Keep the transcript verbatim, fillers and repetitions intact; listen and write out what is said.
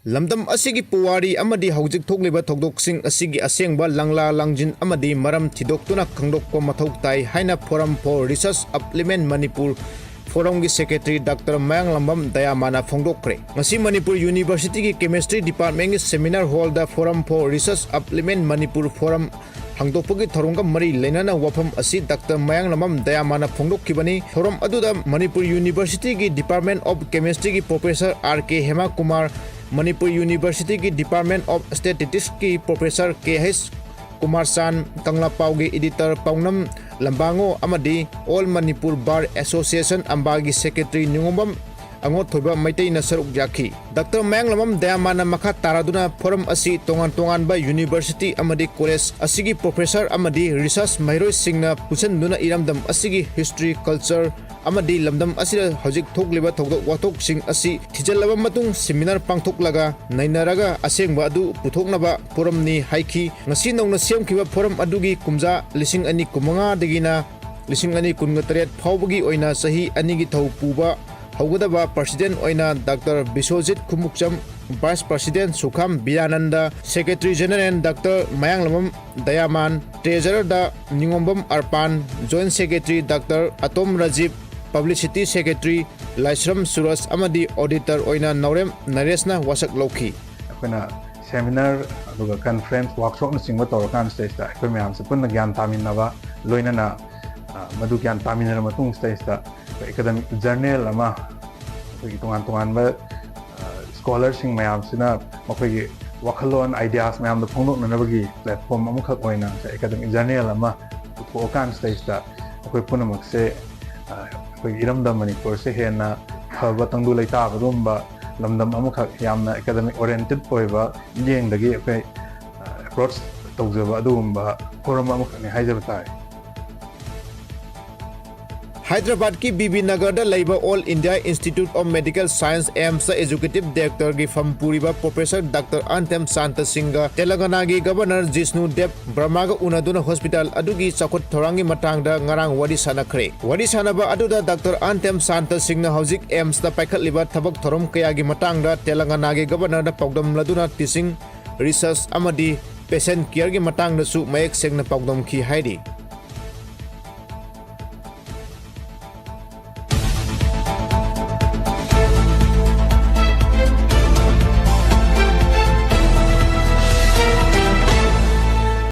ꯂꯝꯗꯝ ꯑꯁꯤꯒꯤ ꯄꯨꯋꯥꯔꯤ ꯑꯃꯗꯤ ꯍꯧꯖꯤꯛ ꯊꯣꯛꯂꯤꯕ ꯊꯧꯗꯣꯛꯁꯤꯡ ꯑꯁꯤꯒꯤ ꯑꯁꯦꯡꯕ ꯂꯪꯂꯥ ꯂꯪꯖꯤꯟ ꯑꯃꯗꯤ ꯃꯔꯝ ꯊꯤꯗꯣꯛꯇꯨꯅ ꯈꯪꯗꯣꯛꯄ ꯃꯊꯧ ꯇꯥꯏ ꯍꯥꯏꯅ Forum for Research Upliftment Manipur Forumꯒꯤ secretary Doctor ꯃꯌꯥꯡꯂꯝꯕꯝ ꯗꯌꯥꯃꯥꯅ ꯐꯣꯡꯗꯣꯛꯈ꯭ꯔꯦ꯫ ꯉꯁꯤ Manipur Universityꯒꯤ Chemistry Departmentꯀꯤ seminar hallꯗ Forum for Research Upliftment Manipur Forum ꯍꯥꯡꯗꯣꯛꯄꯒꯤ ꯊꯧꯔꯝꯒ ꯃꯔꯤ ꯂꯩꯅꯅ ꯋꯥꯐꯝ ꯑꯁꯤ Doctor ꯃꯌꯥꯡꯂꯝꯕꯝ ꯗꯌꯥꯃꯥꯅ ꯐꯣꯡꯗꯣꯛꯈꯤꯕꯅꯤ꯫ ꯊꯧꯔꯝ ꯑꯗꯨꯗ Manipur Universityꯒꯤ Department of Chemistryꯒꯤ Professor R K ꯍꯦꯃꯥꯀꯨꯃꯥꯔ, Manipur Universityꯒꯤ Department of Statisticsꯀꯤ Professor K H Kumar ꯆꯥꯟ, ꯀꯪꯂꯥ ꯄꯥꯎꯒꯤ editor ꯄꯥꯎꯅꯝ ꯂꯝꯕꯥꯉꯣ ꯑꯃꯗꯤ All Manipur Bar Association ꯑꯝꯕꯥꯒꯤ secretary ꯅꯤꯉꯣꯝꯕꯝ ꯑꯉꯣꯊꯣꯏꯕ ꯃꯩꯇꯩꯅ ꯁꯔꯨꯛ ꯌꯥꯈꯤ꯫ Doctor ꯃꯌꯥꯡꯂꯝꯕꯝ ꯗꯌꯥꯃꯥꯟꯅ ꯃꯈꯥ ꯇꯥꯔꯗꯨꯅ forum ꯑꯁꯤ ꯇꯣꯉꯥꯟ ꯇꯣꯉꯥꯟꯕ university ꯑꯃꯗꯤ college ꯑꯁꯤꯒꯤ professor ꯑꯃꯗꯤ research ꯃꯍꯩꯔꯣꯏꯁꯤꯡꯅ ꯄꯨꯟꯁꯤꯟꯗꯨꯅ ꯏꯔꯝꯗꯝ ꯑꯁꯤꯒꯤ history, culture ꯑꯃꯗꯤ ꯂꯝꯗꯝ ꯑꯁꯤꯗ ꯍꯧꯖꯤꯛ ꯊꯣꯛꯂꯤꯕ ꯊꯧꯗꯣꯛ ꯋꯥꯊꯣꯛꯁꯤꯡ ꯑꯁꯤ ꯊꯤꯖꯤꯜꯂꯕ ꯃꯇꯨꯡ seminar ꯄꯥꯡꯊꯣꯛꯂꯒ ꯅꯩꯅꯔꯒ ꯑꯁꯦꯡꯕ ꯑꯗꯨ ꯄꯨꯊꯣꯛꯅꯕ forumꯅꯤ ꯍꯥꯏꯈꯤ꯫ ꯉꯁꯤ ꯅꯧꯅ ꯁꯦꯝꯈꯤꯕ forum ꯑꯗꯨꯒꯤ ꯀꯨꯝꯖꯥ ꯂꯤꯁꯤꯡ ꯑꯅꯤ ꯀꯨꯟꯃꯉꯥꯗꯒꯤꯅ ꯂꯤꯁꯤꯡ ꯑꯅꯤ ꯀꯨꯟꯒ ꯇꯔꯦꯠ ꯐꯥꯎꯕꯒꯤ ꯑꯣꯏꯅ ꯆꯍꯤ ꯑꯅꯤꯒꯤ ꯊꯧ ꯄꯨꯕ ꯍꯧꯒꯗꯕ president ꯑꯣꯏꯅ Doctor Biswajit Khumukcham, vice president ꯁꯨꯈꯥꯝ ꯕꯤꯔꯥꯅꯟꯗ, secretary general Doctor ꯃꯌꯥꯡꯂꯝꯕꯝ ꯗꯌꯥꯃꯥꯟ, treasurerꯗ ꯅꯤꯉꯣꯝꯕꯝ ꯑꯔꯄꯥꯟ, joint secretary Doctor ꯑꯇꯣꯝ Rajiv, publicity secretary ꯂꯥꯏꯁ꯭ꯔꯝ ꯁꯨꯔꯖ ꯑꯃꯗꯤ auditor ꯑꯣꯏꯅ ꯅꯥꯎꯔꯦꯝ ꯅꯔꯦꯁꯅ ꯋꯥꯁꯛ ꯂꯧꯈꯤ꯫ ꯑꯩꯈꯣꯏꯅ seminar ꯑꯗꯨꯒ conference, workshopꯅꯆꯤꯡꯕ ꯇꯧꯔꯀꯥꯟ ꯁꯤꯗꯩꯁꯤꯗ ꯑꯩꯈꯣꯏ ꯃꯌꯥꯝꯁꯦ ꯄꯨꯟꯅ ꯒ꯭ꯌꯥꯟ ꯇꯥꯃꯤꯟꯅꯕ, ꯂꯣꯏꯅꯅ, ꯑ, ꯃꯗꯨ ꯒ꯭ꯌꯥꯟ ꯇꯥꯃꯤꯟꯅꯔ ꯃꯇꯨꯡ ꯁꯤꯗꯩꯁꯤꯗ ꯑꯩꯈꯣꯏ academic journal ꯑꯃ, ꯑꯩꯈꯣꯏꯒꯤ ꯇꯣꯉꯥꯟ ꯇꯣꯉꯥꯟꯕ, ꯑ, scholarꯁꯤꯡ ꯃꯌꯥꯝꯁꯤꯅ ꯃꯈꯣꯏꯒꯤ ꯋꯥꯈꯜꯂꯣꯟ, ideas ꯃꯌꯥꯝꯗꯣ ꯐꯣꯡꯗꯣꯛꯅꯅꯕꯒꯤ platform ꯑꯃꯈꯛ ꯑꯣꯏꯅ ꯉꯁꯥꯏ academic journal ꯑꯃ ꯄꯨꯊꯣꯛꯑꯀꯥꯟ ꯁꯤꯗꯩꯁꯤꯗ ꯑꯩꯈꯣꯏ ꯄꯨꯝꯅꯃꯛꯁꯦ, ꯑ, ꯑꯩꯈꯣꯏꯒꯤ ꯏꯔꯝꯗꯝ ꯃꯅꯤꯄꯨꯔꯁꯦ ꯍꯦꯟꯅ ꯐꯕ ꯇꯪꯗꯨ ꯂꯩꯇꯥꯕ ꯑꯗꯨꯒꯨꯝꯕ ꯂꯝꯗꯝ ꯑꯃꯈꯛ, ꯌꯥꯝꯅ academic oriented ꯑꯣꯏꯕ ꯃꯤꯠꯌꯦꯡꯗꯒꯤ ꯑꯩꯈꯣꯏ, ꯑ, approach ꯇꯧꯖꯕ ꯑꯗꯨꯒꯨꯝꯕ forum ꯑꯃꯈꯛꯅꯤ ꯍꯥꯏꯖꯕ ꯇꯥꯔꯦ꯫ ꯍꯥꯏꯗ꯭ꯔꯕꯥꯗꯀꯤ ꯕꯤ ꯕꯤ ꯅꯒꯔꯗ ꯂꯩꯕ All India Institute of Medical Science, AIIMSꯇ Executive Directorꯒꯤ ꯐꯝ ꯄꯨꯔꯤꯕ Professor Doctor Anthem Santa Singꯍ ꯇꯦꯂꯪꯒꯅꯥꯒꯤ Governor Jishnu Deb Varmaꯒ ꯎꯅꯗꯨꯅ hospital ꯑꯗꯨꯒꯤ ꯆꯥꯎꯈꯠ ꯊꯧꯔꯥꯡꯒꯤ ꯃꯇꯥꯡꯗ ꯉꯔꯥꯡ ꯋꯥꯔꯤ ꯁꯥꯟꯅꯈ꯭ꯔꯦ꯫ ꯋꯥꯔꯤ ꯁꯥꯟꯅꯕ ꯑꯗꯨꯗ Doctor Anthem Santa Singhꯅ ꯍꯧꯖꯤꯛ AIIMSꯇ ꯄꯥꯏꯈꯠꯂꯤꯕ ꯊꯕꯛ ꯊꯧꯔꯝ ꯀꯌꯥꯒꯤ ꯃꯇꯥꯡꯗ ꯇꯦꯂꯪꯒꯅꯥꯒꯤ Governorꯗ ꯄꯥꯎꯗꯝꯂꯗꯨꯅ teaching, research ꯑꯃꯗꯤ patient careꯒꯤ ꯃꯇꯥꯡꯗꯁꯨ ꯃꯌꯦꯛ ꯁꯦꯡꯅ ꯄꯥꯎꯗꯝꯈꯤ ꯍꯥꯏꯔꯤ꯫